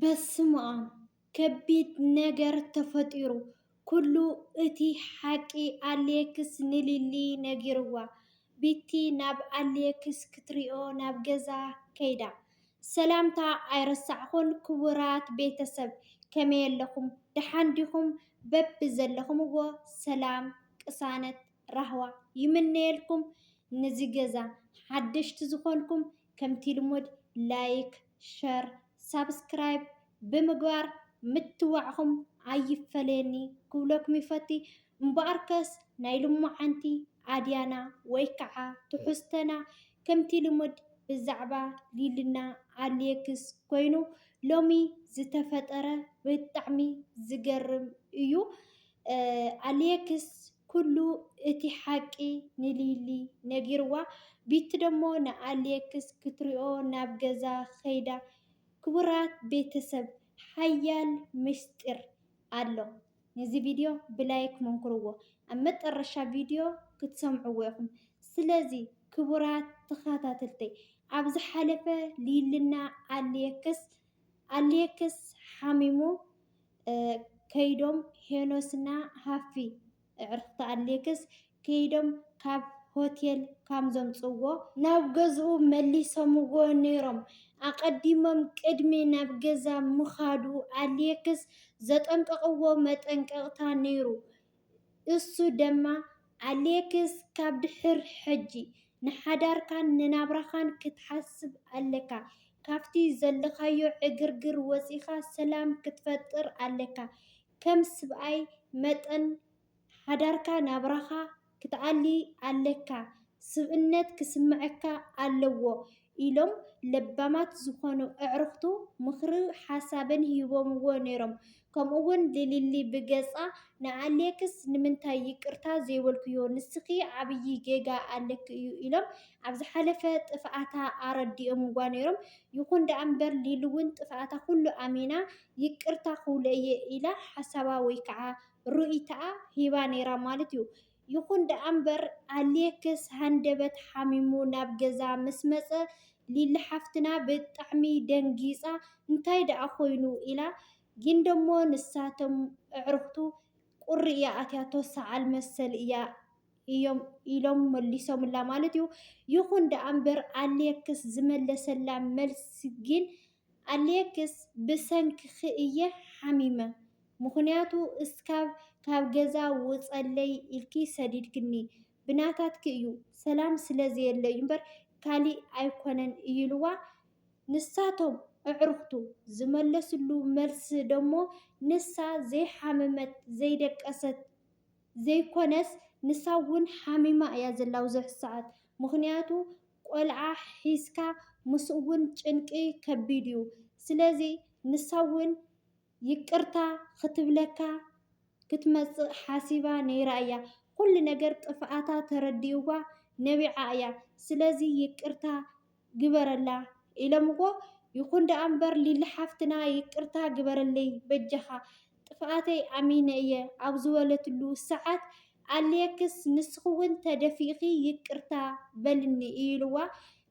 በስመኣም፣ ከቢድ ነገር ተፈጢሩ። ኩሉ እቲ ሓቂ ኣሌክስ ንሊሊ ነጊርዋ። ቢቲ ናብ ኣሌክስ ክትሪኦ ናብ ገዛ ከይዳ። ሰላምታ ኣይረሳዕኹን ክቡራት ቤተሰብ፣ ከመይ ኣለኹም? ደሓን ዲኹም? በብዘለኹምዎ ሰላም፣ ቅሳነት፣ ራህዋ ይምነየልኩም። ነዚ ገዛ ሓደሽቲ ዝኾንኩም ከምቲ ልሙድ ላይክ፣ ሸር፣ ሳብስክራይብ ብምግባር ምትዋዕኹም ኣይፈለየኒ ክብለኩም ይፈቲ። እምበኣርከስ ናይ ልሙዓንቲ ኣድያና ወይ ከዓ ትሕዝቶና ከምቲ ልሙድ ብዛዕባ ሊልና ኣሌክስ ኮይኑ ሎሚ ዝተፈጠረ ብጣዕሚ ዝገርም እዩ። ኣሌክስ ኩሉ እቲ ሓቂ ንሊሊ ነጊርዋ። ቢቲ ደሞ ንኣሌክስ ክትሪኦ ናብ ገዛ ከይዳ። ክቡራት ቤተሰብ፣ ሓያል ምስጢር ኣሎ። ነዚ ቪድዮ ብላይክ መንክርዎ፣ ኣብ መጠረሻ ቪድዮ ክትሰምዕዎ ኢኹም። ስለዚ ክቡራት ተኸታተልተይ፣ ኣብ ዝሓለፈ ሊልና ኣሌክስ ኣሌክስ ሓሚሙ ከይዶም ሄኖስና ሃፊ፣ ኣዕርኽቲ ኣሌክስ፣ ከይዶም ካብ ሆቴል ካም ዘምፅዎ ናብ ገዝኡ መሊሶምዎ ነይሮም። ኣቐዲሞም ቅድሚ ናብ ገዛ ምኻዱ ኣሌክስ ዘጠንቀቕዎ መጠንቀቕታ ነይሩ። እሱ ድማ ኣሌክስ ካብ ድሕር ሕጂ ንሓዳርካን ንናብራኻን ክትሓስብ ኣለካ። ካብቲ ዘለኻዮ ዕግርግር ወፂኻ ሰላም ክትፈጥር ኣለካ። ከም ስብኣይ መጠን ሓዳርካ ናብራኻ ክትኣሊ ኣለካ። ስብእነት ክስምዐካ ኣለዎ ኢሎም ለባማት ዝኾኑ ኣዕርኽቱ ምኽሪ ሓሳብን ሂቦምዎ ነይሮም። ከምኡ እውን ልሊሊ ብገፃ ንኣሌክስ ንምንታይ ይቅርታ ዘይበልክዮ? ንስኺ ዓብዪ ጌጋ ኣለኪ እዩ ኢሎም ኣብ ዝሓለፈ ጥፍኣታ ኣረዲኦምዋ ነይሮም። ይኹን ደኣ እምበር ሊሊ እውን ጥፍኣታ ኩሉ ኣሚና ይቅርታ ክውለ እየ ኢላ ሓሳባ ወይ ከዓ ርእይታኣ ሂባ ነይራ ማለት እዩ። ይኹን ደኣ እምበር ኣሌክስ ሃንደበት ሓሚሙ ናብ ገዛ ምስ መጸ ሊሊ ሓፍትና ብጣዕሚ ደንጊጻ እንታይ ደኣ ኮይኑ ኢላ ግን ደሞ ንሳቶም ኣዕርኽቱ ቁሪ እያ ኣትያቶ ሰዓል መሰል እያ እዮም ኢሎም መሊሶምላ ማለት እዩ። ይኹን ደኣ እምበር ኣሌክስ ዝመለሰላ መልሲ ግን ኣሌክስ ብሰንክኺ እየ ሓሚመ ምኽንያቱ እስካብ ካብ ገዛ ውፀለይ ኢልኪ ሰዲድክኒ ብናታትኪ እዩ ሰላም ስለ ዘየለ እዩ እምበር ካሊእ ኣይኮነን እይልዋ ንሳቶም ኣዕርኽቱ ዝመለስሉ መልሲ ደሞ ንሳ ዘይሓመመት ዘይደቀሰት ዘይኮነስ ንሳ እውን ሓሚማ እያ ዘላ ኣብዚ ሰዓት ምኽንያቱ ቆልዓ ሒዝካ ምስኡ እውን ጭንቂ ከቢድ እዩ ስለዚ ንሳ እውን ይቅርታ ክትብለካ ክትመፅእ ሓሲባ ነይራ እያ ኩሉ ነገር ጥፍኣታ ተረዲእዋ ነቢዓ እያ ስለዚ ይቅርታ ግበረላ ኢሎምዎ። ይኹን ደኣ እምበር ሊሊ ሓፍትና ይቅርታ ግበረለይ በጃኻ ጥፍኣተይ ኣሚነ እየ ኣብ ዝበለትሉ ሰዓት ኣሌክስ ንስኺ እውን ተደፊእኺ ይቅርታ በልኒ ኢልዋ።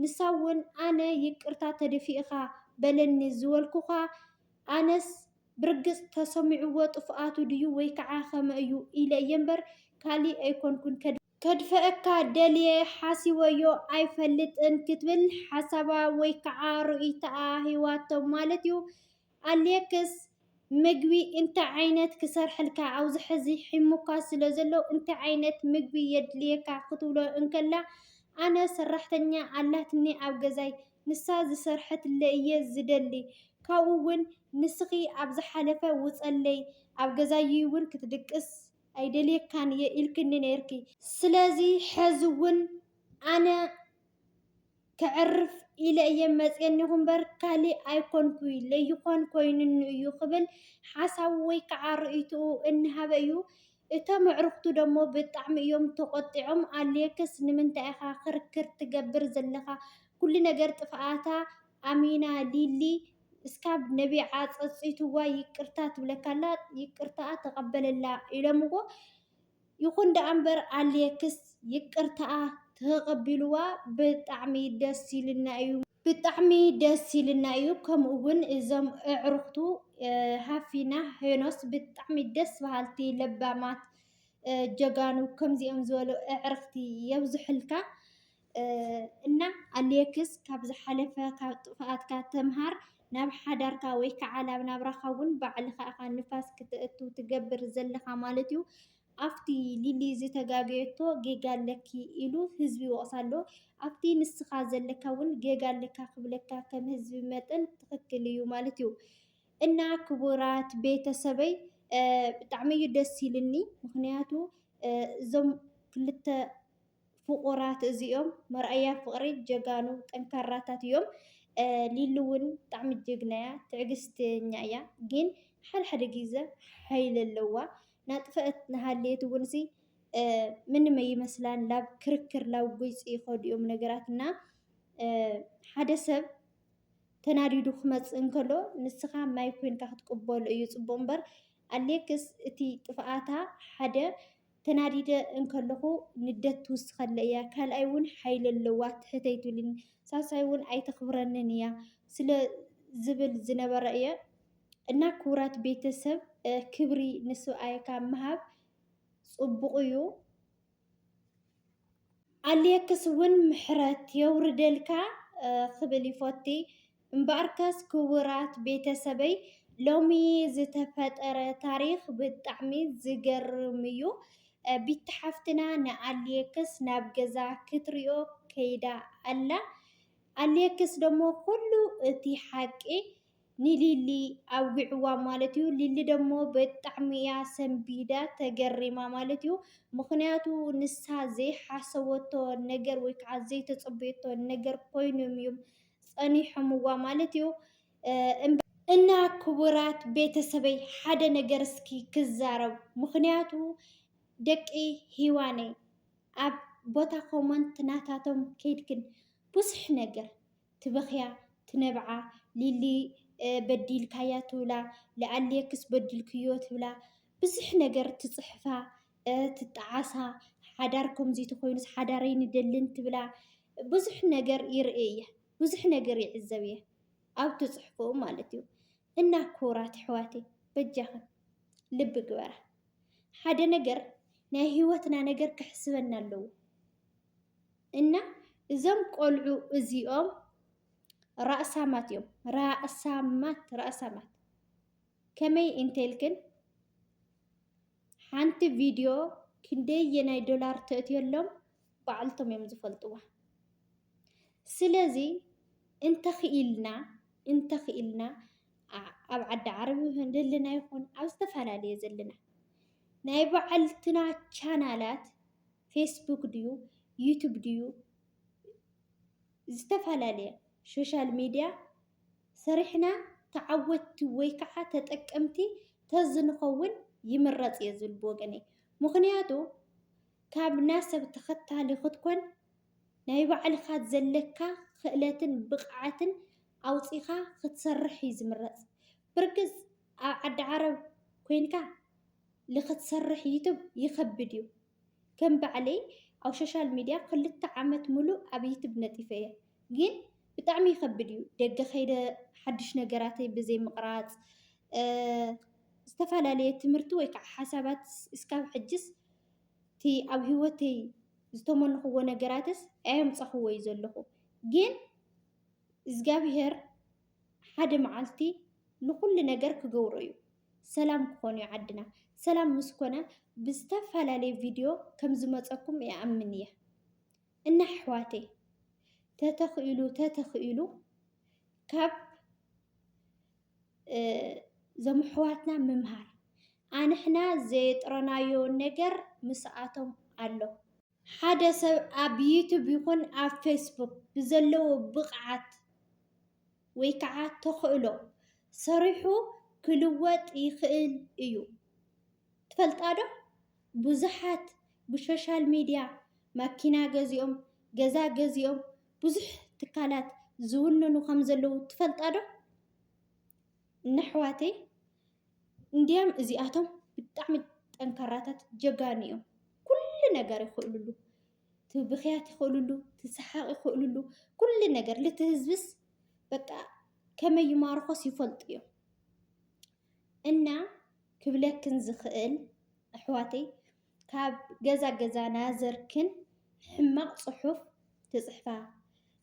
ንሳ እውን ኣነ ይቅርታ ተደፊእኻ በለኒ ዝበልኩኻ ኣነስ ብርግጽ ተሰሚዕዎ ጥፍኣቱ ድዩ ወይ ከዓ ከመ እዩ ኢለ እየ እምበር ካሊእ ኣይኮንኩን ከድፍአካ ደልየ ሓሲበዮ ኣይፈልጥን ክትብል ሓሳባ ወይ ከዓ ርእይታኣ ሂባቶም ማለት እዩ። ኣሌክስ ምግቢ እንታይ ዓይነት ክሰርሐልካ ኣብዚ ሕዚ ሒሙካ ስለ ዘሎ እንታይ ዓይነት ምግቢ የድልየካ ክትብሎ እንከላ ኣነ ሰራሕተኛ ኣላትኒ ኣብ ገዛይ ንሳ ዝሰርሐትለ እየ ዝደሊ ካብኡ እውን ንስኺ ኣብ ዝሓለፈ ውፀለይ ኣብ ገዛይ እውን ክትድቅስ ኣይደልየካን እየ ኢልክኒ ነይርኪ ስለዚ ሕዚ እውን ኣነ ከዕርፍ ኢለ እየ መፅየኒኹ እምበር ካሊእ ኣይኮንኩይ ለይኾን ኮይኑኒ እዩ ክብል ሓሳቡ ወይ ከዓ ርእይትኡ እንሃበ እዩ እቶም ኣዕርኽቱ ደሞ ብጣዕሚ እዮም ተቖጢዖም ኣሌክስ ንምንታይ ኢኻ ክርክር ትገብር ዘለኻ ኩሉ ነገር ጥፍኣታ ኣሚና ሊሊ እስካብ ነቢዓ ፀፂትዋ ይቅርታ ትብለካ ኣላ ይቅርታኣ ተቐበለላ ኢሎምዎ ይኹን ደኣ እምበር ኣሌክስ ይቅርታኣ ተቐቢልዋ ብጣዕሚ ደስ ኢልና እዩ። ብጣዕሚ ደስ ኢልና እዩ። ከምኡ እውን እዞም ኣዕሩኽቱ፣ እ፣ ሃፊና ሄኖስ ብጣዕሚ ደስ በሃልቲ ለባማት፣ እ፣ ጀጋኑ ከምዚኦም ዝበሉ ኣዕርኽቲ የብዝሑልካ። እ፣ እና ኣሌክስ ካብ ዝሓለፈ ካብ ጥፍኣትካ ተምሃር፣ ናብ ሓዳርካ ወይ ከዓ ናብ ናብራኻ እውን ባዕልኻ ኢኻ ንፋስ ክተእቱ ትገብር ዘለኻ ማለት እዩ። ኣብቲ ሊሊ ዝተጋገየቶ ጌጋ ኣለኪ ኢሉ ህዝቢ ይወቕሳ ኣሎ። ኣብቲ ንስኻ ዘለካ እውን ጌጋ ኣለካ ክብለካ ከም ህዝቢ መጠን ትኽክል እዩ ማለት እዩ። እና ክቡራት ቤተሰበይ፣ እ፣ ብጣዕሚ እዩ ደስ ኢልኒ። ምኽንያቱ፣ እ፣ እዞም ክልተ ፍቑራት እዚኦም መርኣያ ፍቕሪ ጀጋኑ ጠንካራታት እዮም። እ፣ ሊሊ እውን ብጣዕሚ ጅግና እያ፣ ትዕግስተኛ እያ። ግን ሓደ ሓደ ግዜ ሓይሊ ኣለዋ። ናጥፈአት ናሃለየት እውን ሲ፣ እ፣ ምንም ኣይመስላን። ላብ ክርክር ላብ ጎይፂ ይኸዱ እዮም ነገራት እና፣ እ፣ ሓደ ሰብ ተናዲዱ ክመፅእ እንከሎ ንስኻ ማይ ኮይንካ ክትቅበሎ እዩ ፅቡቕ እምበር፣ ኣሌክስ እቲ ጥፍኣታ ሓደ ተናዲደ እንከለኹ ንደት ትውስኸለ እያ፣ ካልኣይ እውን ሓይሊ ኣለዋ ትሕተይ ትብልኒ፣ ሳልሳይ እውን ኣይተኽብረንን እያ ስለ ዝብል ዝነበረ እየ። እና ክቡራት ቤተሰብ፣ እ፣ ክብሪ ንስብኣይካ ምሃብ ፅቡቕ እዩ። ኣሌክስ እውን ምሕረት የውርደልካ፣ እ፣ ክብል ይፈቲ። እምበኣርከስ ክቡራት ቤተሰበይ፣ ሎሚ ዝተፈጠረ ታሪኽ ብጣዕሚ ዝገርም እዩ። እ፣ ቢቲ ሓፍትና ንኣሌክስ ናብ ገዛ ክትሪኦ ከይዳ ኣላ። ኣሌክስ ደሞ ኩሉ እቲ ሓቂ ንሊሊ ኣውጊዕዋ ማለት እዩ። ሊሊ ደሞ ብጣዕሚ እያ ሰንቢዳ ተገሪማ ማለት እዩ። ምኽንያቱ ንሳ ዘይሓሰበቶ ነገር ወይ ከዓ ዘይተጸበየቶ ነገር ኮይኖም እዮም ጸኒሖምዋ ማለት እዩ። እ፣ እም-፣ እና ክቡራት ቤተሰበይ ሓደ ነገር እስኪ ክዛረብ። ምኽንያቱ ደቂ ሂዋነይ ኣብ ቦታ ኮመንት ናታቶም ከይድክን ብዙሕ ነገር ትበኽያ፣ ትነብዓ፣ ሊሊ፣ እ፣ በዲልካያ ትብላ፣ ለኣሌክስ በዲልክዮ ትብላ፣ ብዙሕ ነገር ትጽሕፋ፣ እ፣ ትጠዓሳ፣ ሓዳር ከምዚ ተኾይኑስ ሓዳረይ ንደልን ትብላ፣ ብዙሕ ነገር ይርኢ እየ፣ ብዙሕ ነገር ይዕዘብ እየ፣ ኣብ ትጽሕፍኡ ማለት እዩ። እና ክቡራት ኣሕዋተይ፣ በጃኽን ልቢ ግበራ። ሓደ ነገር፣ ናይ ህይወትና ነገር ክሕስበና ኣለዎ። እና እዞም ቆልዑ እዚኦም ራእሳማት እዮም። ራእሳማት፣ ራእሳማት። ከመይ እንተልክን፣ ሓንቲ ቪድዮ ክንደየናይ ዶላር ተእትየሎም ባዕልቶም እዮም ዝፈልጥዋ። ስለዚ እንተኽኢልና፣ እንተኽኢልና ኣ-፣ ኣብ ዓዲ ዓረብ ይኹን ዘለና ይኹን ኣብ ዝተፈላለየ ዘለና ናይ ባዕልትና ቻናላት ፌስቡክ ድዩ ዩቱብ ድዩ ዝተፈላለየ ሶሻል ሚድያ ሰሪሕና ተዓወትቲ ወይ ከዓ ተጠቀምቲ ተዝንኸውን ይምረፅ እየ ዝብል ብወገነይ። ምኽንያቱ ካብ ናሰብ ተኸታሊ ክትኮን ናይ ባዕልኻ ዘለካ ክእለትን ብቕዓትን ኣውፂኻ ክትሰርሕ እዩ ዝምረፅ። ብርግፅ ኣብ ዓዲ ዓረብ ኮይንካ ልክትሰርሕ ዩቱብ ይኸብድ እዩ። ከም ባዕለይ ኣብ ሶሻል ሚድያ ክልተ ዓመት ሙሉእ ኣብ ዩቱብ ነጢፈ እየ። ግን ብጣዕሚ ይኸብድ እዩ። ደገ ከይደ ሓድሽ ነገራተይ ብዘይ ምቕራፅ፣ እ፣ ዝተፈላለየ ትምህርቲ ወይ ከዓ ሓሳባት እስካብ ሕጅስ እቲ ኣብ ህይወተይ ዝተመንኽዎ ነገራትስ ኣየምፀኽዎ እዩ ዘለኹ። ግን እግዚኣብሄር ሓደ መዓልቲ ንኹሉ ነገር ክገብሮ እዩ። ሰላም ክኾን እዩ ዓድና። ሰላም ምስ ኮነ ብዝተፈላለየ ቪድዮ ከም ዝመፀኩም ይኣምን እየ። እና ኣሕዋተይ፣ ተተኽኢሉ፣ ተተኽኢሉ ካብ፣ እ፣ እዞም ኣሕዋትና ምምሃር። ኣንሕና ዘየጥረናዮ ነገር ምስኣቶም ኣሎ። ሓደ ሰብ ኣብ ዩቱብ ይኹን ኣብ ፌስቡክ ብዘለዎ ብቕዓት ወይ ከዓ ተኽእሎ ሰሪሑ ክልወጥ ይኽእል እዩ። ትፈልጣ ዶ? ብዙሓት ብሶሻል ሚድያ ማኪና ገዚኦም፣ ገዛ ገዚኦም፣ ብዙሕ ትካላት ዝውንኑ ከም ዘለዉ ትፈልጣ ዶ? እነሕዋተይ፣ እንዲያም እዚኣቶም ብጣዕሚ ጠንካራታት ጀጋኑ እዮም። ኩሉ ነገር ይኽእሉሉ። ትብኽያት ይኽእልሉ፣ ትስሓቕ ይኽእልሉ፣ ኩሉ ነገር ልቲ ህዝብስ በቃ ከመይ ይማርኾስ ይፈልጡ እዮም። እና ክብለክን ዝኽእል ኣሕዋተይ፣ ካብ ገዛ ገዛ ናዘርክን ሕማቕ ጽሑፍ ትጽሕፋ፣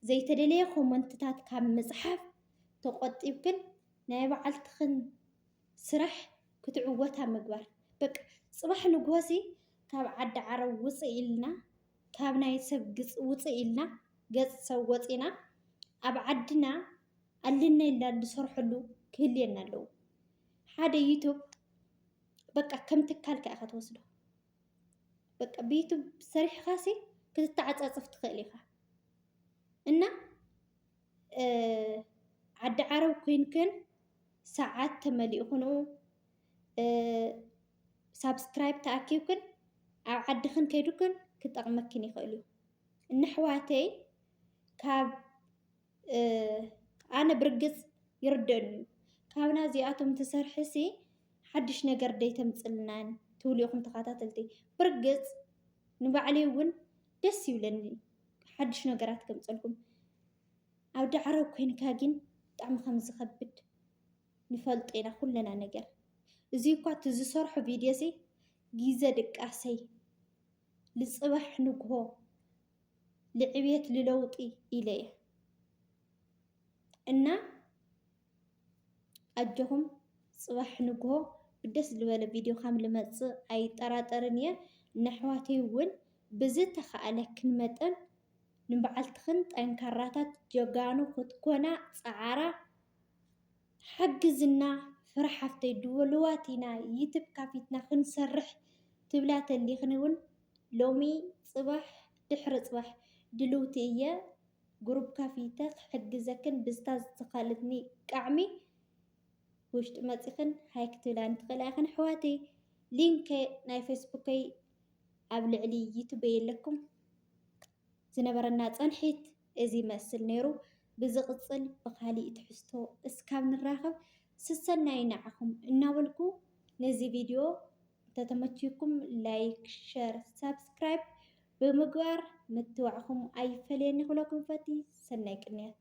ዘይተደለየ ኮመንትታት ካብ ምጽሓፍ ተቖጢብክን ናይ ባዕልትኽን ስራሕ ክትዕወታ ምግባር። በቃ ጽባሕ ንግሆሲ ካብ ዓዲ ዓረብ ውፅእ ኢልና፣ ካብ ናይ ሰብ ግፅ ውፅእ ኢልና፣ ገፅ ሰብ ወፂና፣ ኣብ ዓድና ኣለና ኢልና ዝሰርሐሉ ክህልየና ኣለዎ። ሓደ ዩቱብ በቃ ከም ትካል ከኣ ክትወስዶ። በቃ ብዩቱብ ሰሪሕኻሲ ክትተዓጻጸፍ ትኽእል ኢኻ። እና ዓዲ ዓረብ ኮይንክን ሰዓት ተመሊእክንኡ ሳብስክራይብ ተኣኪብክን ኣብ ዓድኽን ከይዱክን ክጠቕመክን ይኽእል እዩ። እነሕዋተይ ካብ ኣነ ብርግጽ ይርደኒ እዩ። ካብና እዚኣቶም ትሰርሕሲ ሓድሽ ነገር ደይተምጽልናን ትብሉ ኢኹም ተኸታተልቲ። ብርግጽ ንባዕለይ እውን ደስ ይብለኒ ሓድሽ ነገራት ከምጸልኩም። ኣብ ዳዕሮ ኮይንካ ግን ብጣዕሚ ከም ዝኸብድ ንፈልጦ ኢና ኩለና ነገር። እዚ እኳ እቲ ዝሰርሖ ቪድዮሲ ግዜ ድቃሰይ ልጽባሕ ንግሆ ልዕቤት ልለውጢ ኢለ እየ። እና ኣጆኹም ጽባሕ ንግሆ ብደስ ዝበለ ቪድዮ ከም ልመጽእ ኣይጠራጠርን እየ። ነሕዋተይ እውን ብዝተኻእለክን መጠን ንበዓልትኽን ጠንካራታት ጀጋኑ ክትኮና ጸዓራ ሓግዝና። ፍረ ሓፍተይ ድወልዋት ኢና ዩትብ ካፊትና ክንሰርሕ ትብላ ተሊኽን እውን ሎሚ ጽባሕ ድሕሪ ጽባሕ ድልውቲ እየ። ግሩፕ ካፊተ ክሕግዘክን ብዝታ ዝተኻለትኒ ቃዕሚ ውሽጢ መጺኽን ሃይ ክትብላኒ ትኽእላ ኢኽን ኣሕዋተይ። ሊንከ ናይ ፌስቡከይ ኣብ ልዕሊ ዩቱበይ የለኩም። ዝነበረና ጸንሒት እዚ ይመስል ነይሩ። ብዝቕጽል ብኻሊእ ትሕዝቶ እስካብ ንራኸብ ስሰናይ ንዓኹም እናበልኩ ነዚ ቪድዮ እንተተመችዩኩም ላይክ፣ ሸር፣ ሳብስክራይብ ብምግባር ምትባዕኹም ኣይፈለየኒ ክብለኩም ፈቲ። ሰናይ ቅንያት።